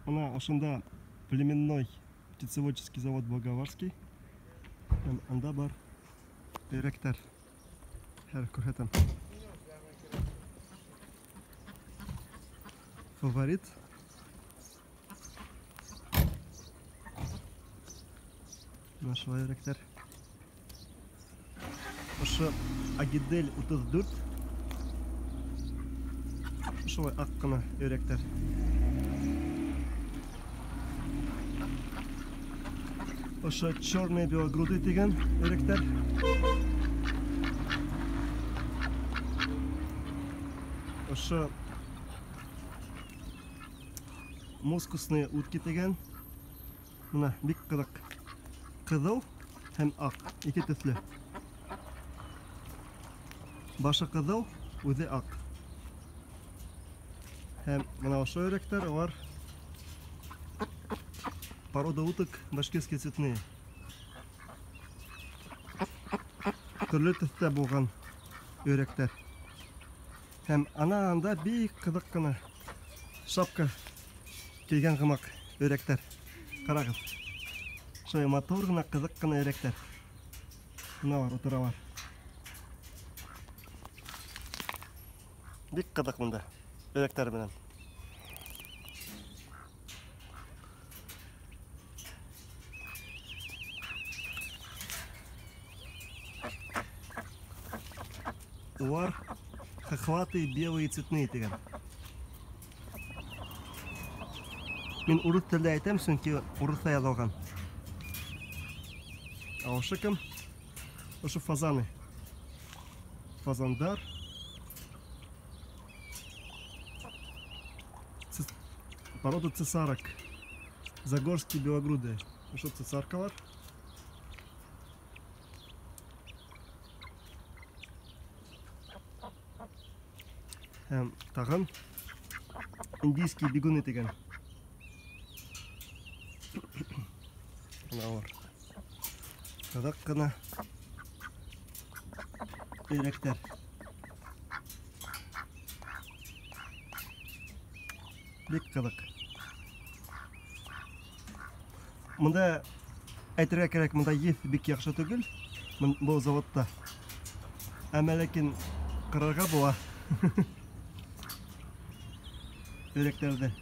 Мына ошонда племенной птицеводческий завод Благоварский. Һәм анда бар өйрәктәр. Хәҙер күрһәтәм. Фаворит. Мына шулай өйрәктәр. Ошо Агидель 34. Шулай аҡ ҡына өйрәктәр. Ошо черные белогрудые тигән өйрәктәр. Ошо мускусные утки тигән. Мына бик ҡыҙыҡ. Ҡыҙыл һәм аҡ, ике төҫлө. Башы ҡыҙыл, үҙе аҡ. Һәм мына ошо өйрәктәр, улар порода уток башкирские цветные. Төрлө төҫтә булған өйрәктәр. Һәм ана анда бик ҡыҙыҡ ҡына шапка кейгән һымаҡ өйрәктәр. Ҡарағыҙ. Шулай матур ғына, ҡыҙыҡ ҡына өйрәктәр. Мына бар, ултыралар. Бик ҡыҙыҡ бында өйрәктәр менән. Улар хохлатые белые цветные тигән. Мин урыҫ телендә әйтәм, сөнки урыҫса яҙылған. Ә ошо кем? Ошо фазаны. Фазандар. Порода цесарок. Загорские белогрудые. Ошо цесаркалар. Һәм тағын индийские бегуны тигән. Мына улар. Ҡыҙыҡ ҡына өйрәктәр. Бик ҡыҙыҡ. Мында әйтергә кәрәк, мында еҫ бик яҡшы түгел. Был заводта. Әммә ләкин ҡарарға була. Өйрәктәрҙе.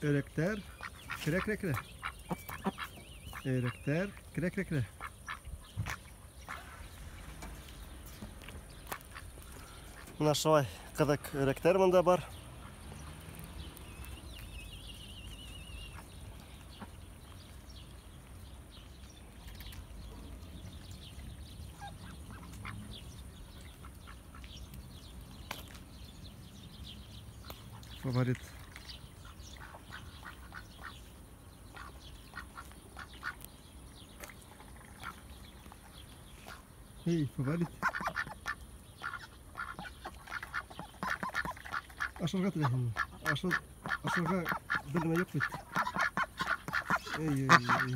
Өйрәктәр керә, керә, керә. Өйрәктәр керә, керә, керә. Мына шулай ҡыҙыҡ өйрәктәр бында бар. Фаворит. Эй, фаворит. Ашарға теләһеңме? Ашарға бер нәмә юҡ бит. Эй, эй, эй.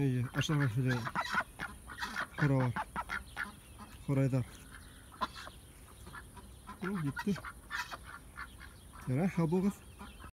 Эй, ашарға теләһең. Хоралар. Хорайҙар. Ой, етте. Ярай, һау булығыҙ.